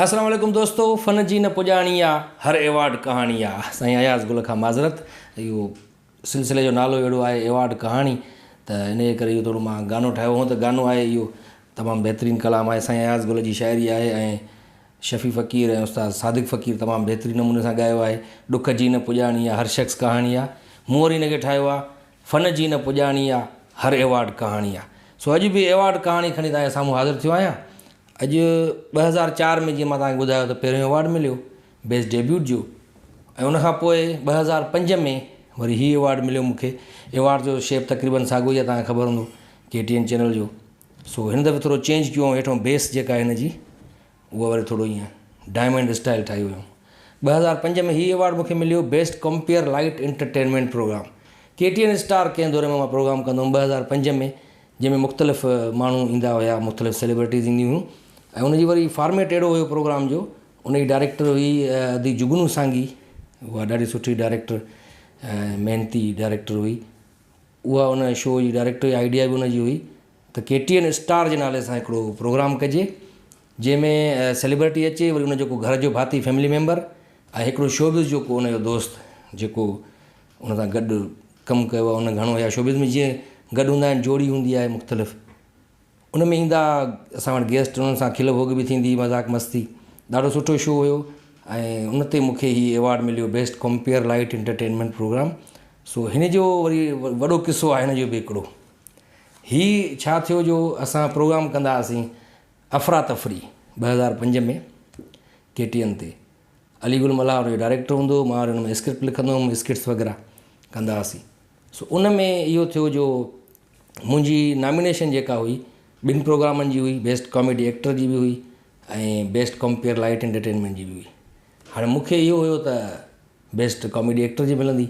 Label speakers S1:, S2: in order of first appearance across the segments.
S1: السلام عليڪم دوستو فن جي نه پڄاڻي آ هر ايوارڊ ڪهاڻي آ سائين اياز گل کان معذرت اهو سلسلي جو نالو اهڙو آهي ايوارڊ ڪهاڻي ته ان جي ڪري اهو ٿورو مان گانو ٺاهيو هو ته گانو آهي اهو تمام بهترين ڪلام آهي سائين اياز گل جي شاعري آهي ۽ شفيع فقير ۽ استاد صادق فقير تمام بهترين نموني سان ڳايو آهي ڏک جي نه پڄاڻي آ هر شخص ڪهاڻي آ مون وري ان کي ٺاهيو آ فن جي نه پڄاڻي آ هر ايوارڊ ڪهاڻي آ سو اڄ به ايوارڊ ڪهاڻي کڻي توهان جي سامهون حاضر ٿيو آهيان اڄ 2004 ۾ جيئن مان توهان کي ٻڌايو ته پهريون ايوارڊ مليو بيسٽ ڊيبيوٽ جو ۽ ان کان پوء 2005 ۾ وري هي ايوارڊ مليو مون کي. ايوارڊ جو شيپ تقريبن ساڳيو ئي آهي توهان کي خبر هوندو ڪي ٽي اين چينل جو سو هن دفعي ٿورو چينج ڪيو ۽ هيٺون بيس جيڪا آهي هن جي اها وري ٿورو ائين ڊائمنڊ اسٽائل ٺاهي هيم. 2005 ۾ هي ايوارڊ مون کي مليو best compere light entertainment programme K T N star ڪنهن دور ۾ مان پروگرام ڪندو هوم 2005 ۾ جنهن ۾ مختلف ماڻهو ايندا هيا مختلف سيليبرٽيز اينديون هيون ۽ ان جي وري فارميٽ اهڙو هيو پروگرام جو ان جي ڊائريڪٽر هئي ادي جگنو سانگي اها ڏاڍي سٺي ڊائريڪٽر ۽ محنتي ڊائريڪٽر هئي اها ان شو جي ڊائريڪٽر آئيڊيا به ان جي هئي ته ڪي ٽي اين اسٽار جي نالي سان هڪڙو پروگرام ڪجي جنهن ۾ سيليبرٽي اچي وري ان جو ڪو گهر جو ڀاتي فيملي ميمبر ۽ هڪڙو شوبز جو ڪو ان جو دوست جيڪو ان سان گڏ ڪم ڪيو آهي ان گهڻو يا شوبز ۾ جيئن گڏ هوندا آهن جوڙي هوندي آهي مختلف ان ۾ ايندا اسان وٽ گيسٽ انهن سان کل ڀوڳ به ٿيندي مذاق مستي ڏاڍو سٺو شو هيو ۽ ان تي مونکي هي ايوارڊ مليو best compere light entertainment programme سو هن جو وري وڏو قصو آهي هن جو به هڪڙو هي ڇا ٿيو جو اسان پروگرام ڪندا هئاسين افراتفري 2005 ۾ ڪي ٽي اين تي علي گل ملاح ان جو ڊائريڪٽر هوندو هو، مان وري ان ۾ اسڪرپٽ لکندو هوم، اسڪٽس وغيره ڪندا هئاسين. سو ان ۾ اهو ٿيو جو منهنجي نامينيشن جيڪا هئي ٻن پروگرامن جي هئي، بيسٽ ڪاميڊي ايڪٽر جي به هئي ۽ بيسٽ ڪمپيئر لائيٽ انٽرٽينمينٽ جي به هئي. هاڻي مون کي اهو هيو ته بيسٽ ڪاميڊي ايڪٽر جي ملندي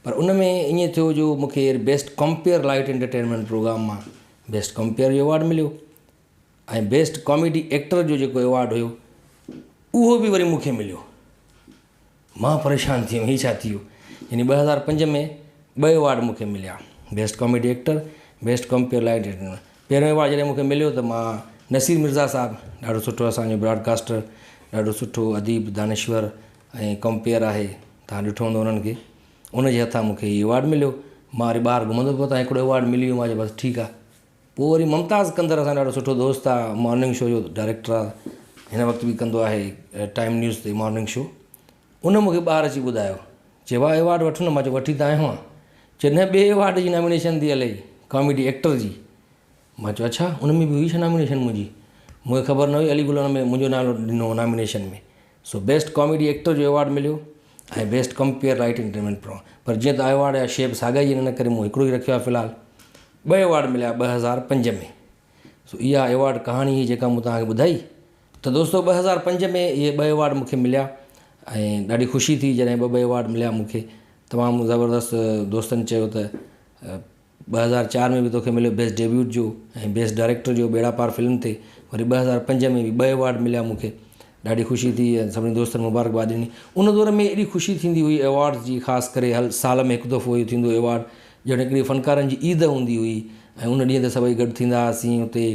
S1: پر ان ۾ ائين ٿيو جو مون کي best compere light entertainment programme مان بيسٽ ڪمپيئر جو ايوارڊ مليو. ۽ بيسٽ ڪاميڊي ايڪٽر جو جيڪو ايوارڊ هيو اهو به وري مون کي مليو. مان پريشان ٿي ويم هي ڇا ٿي ويو يعني 2005 ۾ ٻه ايوارڊ مون کي مليا best comedy actor best compere light پهريون ايوارڊ جڏهن مون کي مليو ته مان نصير مرزا صاحب ڏاڍو سٺو اسانجو براڊ ڪاسٽر ڏاڍو سٺو اديب دانشور ۽ ڪمپيئر آهي تان ڏٺو هوندو انهن کي ان جي هٿان مون کي هي ايوارڊ مليو مان وري ٻاهر گهمندو پيو تان هڪڙو ايوارڊ ملي ويو مان چيو بس ٺيڪ آهي پوء وري ممتاز ڪنڌر اسان جو ڏاڍو سٺو دوست آ مارننگ شو جو ڊائريڪٽر آ هن وقت به ڪندو آهي ٽائيم نيوز تي مارننگ شو ان مونکي ٻاهر اچي ٻڌايو چي وا ايوارڊ وٺ نه مان چيو وٺي ته آيو آهيان چي نه ٻئي ايوارڊ جي نامينيشن ٿي هلي ڪاميڊي ايڪٽر جي مان چيو اڇا ان ۾ به هئي ڇا نامينيشن منهنجي مونکي خبر نه هئي علي گل ان ۾ منهنجو نالو ڏنو nomination ۾ so best comedy actor جو ايوارڊ مليو ۽ best compere light entertainment programme پر جيئن ته ايوارڊ جا شيپ ساڳا ئي آهن ان ڪري مون هڪڙو ئي رکيو آهي في الحال ٻه ايوارڊ مليا 2005 ۾ سو اها ايوارڊ ڪهاڻي هئي جيڪا مون توهان کي ٻڌائي ته دوستو 2005 ۾ اهي ٻه ايوارڊ مون کي مليا ۽ ڏاڍي خوشي ٿي جڏهن ٻه ٻه ايوارڊ مليا مون کي تمام زبردست دوستن چيو ته 2004 ۾ به توکي مليو بيسٽ ڊيبيوٽ جو ۽ بيسٽ ڊائريڪٽر جو ٻيڙا پار فلم تي وري 2005 ۾ به ٻه ايوارڊ مليا مون کي ڏاڍي خوشي ٿي ۽ سڀني دوستن مبارڪباد ڏني ان دور ۾ ايڏي خوشي ٿيندي هئي ايوارڊز جي خاص ڪري هر سال ۾ هڪ دفعو اهو ٿيندو ايوارڊ ڄڻ هڪڙي فنڪارن جي عيد هوندي هئي ۽ ان ڏينهن تي سڀئي گڏ ٿيندا هئاسين اتي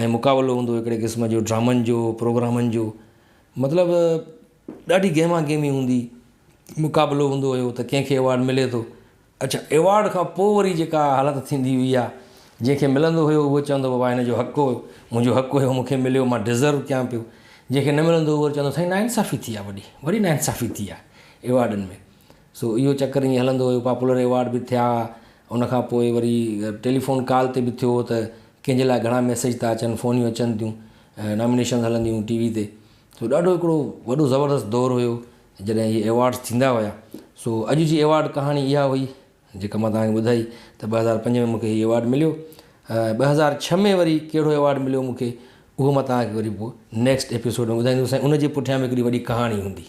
S1: ۽ مقابلو هوندو هو هڪڙي قسم جو ڊرامن جو پروگرامن جو مطلب ڏاڍي گهما گهمي هوندي مقابلو هوندو هيو ته ڪنهن کي ايوارڊ ملي ٿو اڇا ايوارڊ کان پوء وري جيڪا حالت ٿيندي هئي آ جنهن کي ملندو هيو اهو چوندو بابا هن جو حق هو منهنجو حق هيو مون کي مليو مان ڊزرو ڪيان پيو جنهن کي نه ملندو هو اهو چوندو سائين ناانصافي ٿي آ وڏي وڏي ناانصافي ٿي آ ايوارڊن ۾ سو اهو چڪر ائين هلندو هيو پاپولر ايوارڊ به ٿيا ان کان پوء وري ٽيليفون ڪال تي به ٿيو ته ڪنهن جي لاء گهڻا ميسيج ٿا اچن فونيون اچن ٿيون نامينيشن هلنديون ٽي وي تي سو ڏاڍو هڪڙو وڏو زبردست دور هيو جڏهن اهي ايوارڊس ٿيندا هيا سو اڄ جي ايوارڊ ڪهاڻي اها هئي جيڪا مان توهان کي ٻڌائي ته 2005 ۾ مون کي هي ايوارڊ مليو 2006 ۾ وري ڪهڙو ايوارڊ مليو مون کي اهو مان توهان کي وري پوء نيڪسٽ ايپيسوڊ ۾ ٻڌائيندس ۽ ان جي پٺيان به هڪڙي وڏي ڪهاڻي هوندي.